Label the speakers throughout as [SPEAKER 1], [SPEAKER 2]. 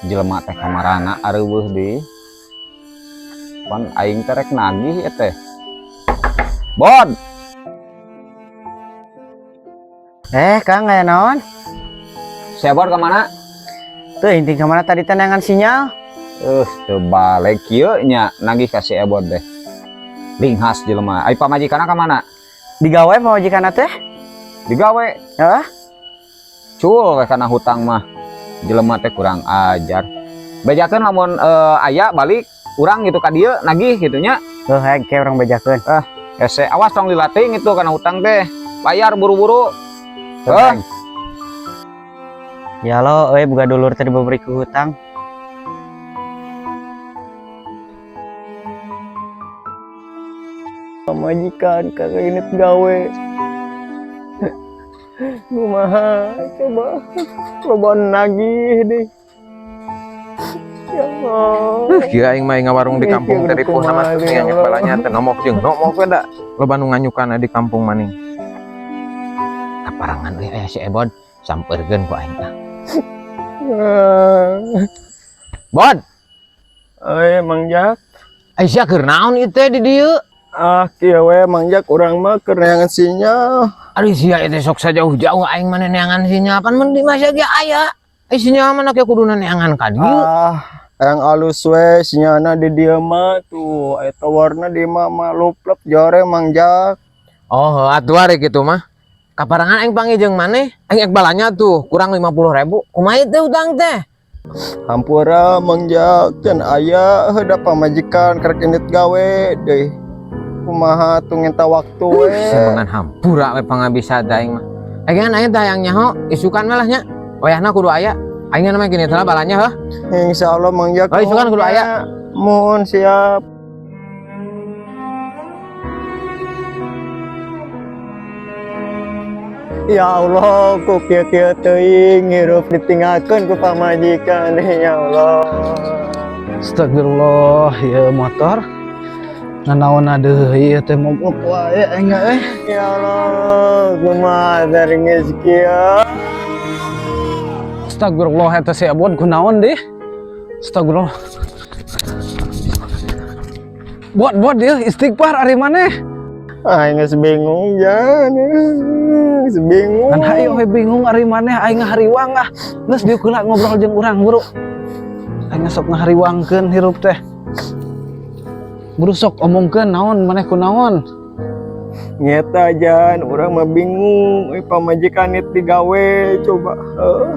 [SPEAKER 1] Jelema teh kamarana areuweuh deui? Pan aing teh rek nagih ieu teh. Bod.
[SPEAKER 2] Eh, Kang, aya naon?
[SPEAKER 1] Si Ebod kemana?
[SPEAKER 2] Tuh, inti kemana tadi tenangan sinyal?
[SPEAKER 1] Teu balik kieu nya nagih ka si Ebod deh. Linghas jelema. Ai pamajikanna ka mana?
[SPEAKER 2] Digawe pamajikanna teh?
[SPEAKER 1] Digawe.
[SPEAKER 2] Heeh.
[SPEAKER 1] Cul we kana hutang mah. Jelema teh kurang ajar. Bejakeun lamun aya balik urang gitu ka dieu nagih gitu nya.
[SPEAKER 2] Tuh, heg ke urang bejakeun.
[SPEAKER 1] Hese, awas tong dilating itu kana hutang teh. Bayar buru-buru. Eh,
[SPEAKER 2] Ya lo, euy, boga dulur teh diberi ku hutang.
[SPEAKER 3] Pamajikan kagak inget gawe. Kumaha coba, loba nagih deh. Ya Allah.
[SPEAKER 4] Kira aing mah ngawarung di kampung teh
[SPEAKER 3] Mikir
[SPEAKER 4] ripuh sama
[SPEAKER 3] kumaha
[SPEAKER 4] teh
[SPEAKER 3] ya
[SPEAKER 4] nyanyi
[SPEAKER 3] Allah.
[SPEAKER 4] Balanya teh nomok jeung nomok we da loba nu nganyukan di kampung maning.
[SPEAKER 5] Kaparangan euy aya si Ebon, sampeurkeun ku aing ah. Bod.
[SPEAKER 3] Eh, Mang Jak.
[SPEAKER 5] Ai sia keur naon ieu teh di dieu?
[SPEAKER 3] Ah, kieu we, Mang Jak, urang mah keur neangan sinyal.
[SPEAKER 5] Aduh, sia ieu teh sok sajauh-jauh aing mana neangan sinyal, pan mun di masih ge aya. Ai sinyal mana ke kuduna neangan ka dieu.
[SPEAKER 3] Ah, yang alus we sinyalna di dieu mah tuh, aya towerna di mah mah luplep jore, Mang Jak.
[SPEAKER 5] Oh, atuh ari kitu mah. Kaparangan aing panggil jeung maneh, aing ek balanya tuh kurang 50.000. Kumaha teh utang teh?
[SPEAKER 3] Hampura, Mang Jak, can aya heuda pamajikan karek indit gawe deui. Kumaha tuh ngenta waktu we.
[SPEAKER 5] Semangan hampura we pangabisa teh aing mah. Aing aing teh hayang nyaho isukan mah lah nya. Wayahna kudu aya. Aing mah gini teh balanya heuh.
[SPEAKER 3] Insyaallah, Mang Jak.
[SPEAKER 5] Oh, isukan kudu aya.
[SPEAKER 3] Mohon siap. Ya Allah, ku kieu-kieu teuing hirup ditinggalkeun ku pamajikan, ya Allah.
[SPEAKER 6] Astagfirullah, ya motor. Nanaon deui ieu teh, mogok wae aing eh.
[SPEAKER 3] Ya Allah, kumaha dari geus kieu.
[SPEAKER 6] Astagfirullah, eta si Ebod kunaon deh? Astagfirullah. Buat buat dia istighfar ari maneh.
[SPEAKER 3] Aing geus bingung, jan. Geus bingung.
[SPEAKER 6] Kan hayo we bingung ari maneh, aing ngahariwang ah. Geus dieu heula ngobrol jeung urang, buru. Aing sok ngahariwangkeun hirup teh. Buru sok omongkeun naon maneh, kunaon.
[SPEAKER 3] Nyeta, jan, urang mah bingung, euy, pamajikan it digawe coba. Heuh.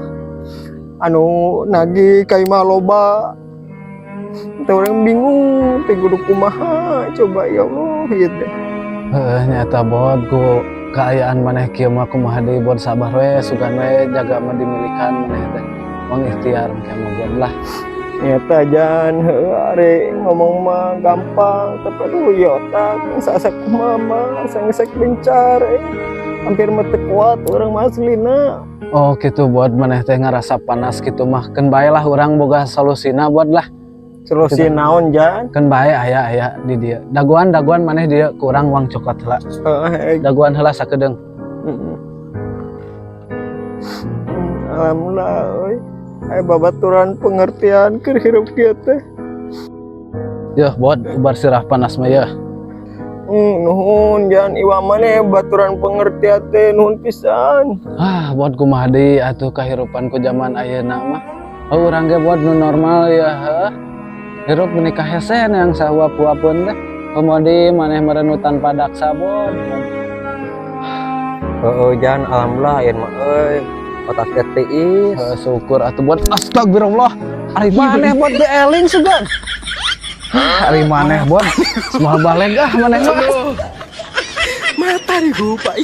[SPEAKER 3] Anu nagih ka imah loba. Teh urang bingung, teh kudu kumaha coba, ya Allah ieu teh.
[SPEAKER 6] Heuh, nyata Bod, ku kaayaan maneh kieu mah kumaha deui, Bod, sabar we, sugan we jaga mah dimilikan maneh teh. Mang ikhtiar engke mah, Bod, lah.
[SPEAKER 3] Nyata, jan, heuh, ari ngomong mah gampang, tapi aduh ya otak asa kumaha mah, asa ngesek bencar eh. Hampir mah teu kuat urang mah aslina.
[SPEAKER 6] Oh gitu, Bod, maneh teh ngarasa panas gitu mah. Keun bae lah, urang boga solusina, Bod, lah.
[SPEAKER 3] Solusi naon, jan?
[SPEAKER 6] Keun bae, aya aya di dieu. Dagoan dagoan maneh dieu ku urang wang cokot heula.
[SPEAKER 3] Heeh.
[SPEAKER 6] Dagoan heula sakedeung.
[SPEAKER 3] Heeh. Alhamdulillah euy. Aya babaturan pengertian keur hirup kieu teh.
[SPEAKER 6] Yeuh, Bod, ubar sirah panas mah yeuh.
[SPEAKER 3] Nuhun, jan, iwa maneh baturan pengertian teh, nuhun pisan.
[SPEAKER 6] Ah, Bod, kumaha deui atuh kahirupan ku zaman ayeuna mah. Oh, urang ge, Bod, nu normal ya heuh. Hirup menikah hese yang sahuap-huapeun teh. Komo deui maneh meureuh tanpa daksa, Bod.
[SPEAKER 4] Heeh, jan, alhamdulillah ayeuna mah euy otak teh tiis.
[SPEAKER 6] Heuh, syukur atuh, Bod. Astagfirullah. Ari maneh, Bod, teu eling sugan. Ari maneh, Bod. Semua balik ah maneh mah.
[SPEAKER 4] Mata di pak.